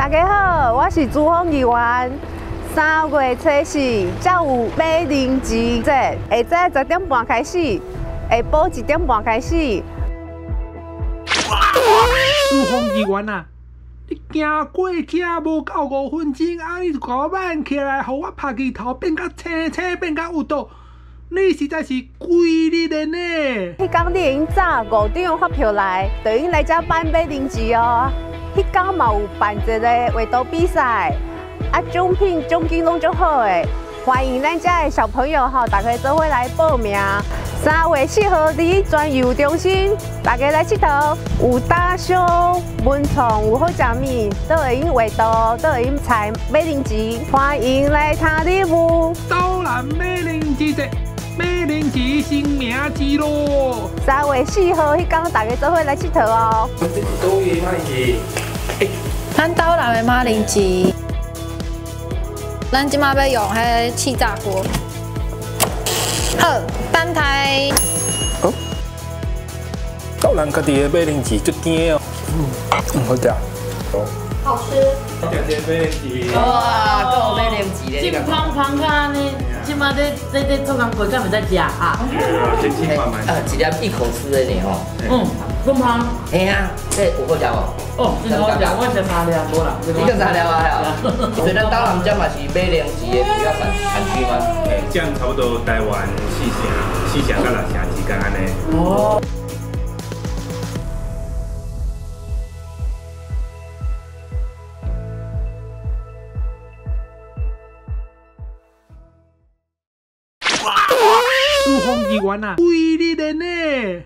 大家好，我是朱芳议員。3月初四才有馬鈴薯節，下早10點半開始，下晡1點半開始。朱芳議員啊，你行過遮無夠5分鐘，啊你就共我挽起來，予我拍起頭變甲青青，變甲有毒，你實在是規日的呢。彼工你會用早5點發票來，就會用來遮辦馬鈴薯哦。彼工嘛有辦一個畫圖比賽，啊獎品獎金攏足好的，歡迎咱遮的小朋友吼，大家做伙來報名。3月4號佇全遊中心，大家來𨑨迌，有打賞、文創，有好食物，都會用畫圖，都會用菜馬鈴薯，歡迎來聽禮物。斗南馬鈴薯節，馬鈴薯新名字咯。3月4號彼工，大家做伙來𨑨迌哦。佗位的馬鈴薯？咱斗南的馬鈴薯，咱這馬欲用彼氣炸鍋。好，等待。哦，斗南家己的馬鈴薯足甜哦，嗯，好食。好吃。食這馬鈴薯。哇，閣有馬鈴薯咧！真芳芳啊呢，這馬咧做工課，敢會使食啊？啊，一粒一口吃的呢吼。嗯，咁芳。嘿啊，這有好食無？哦，真好食，我食三粒無啦。你食三粒啊？所以咱斗南這嘛是馬鈴薯的主要產區嗎？這樣差不多台灣四成、4成到6成之間按呢。哦。朱芳議員啊，規日的呢。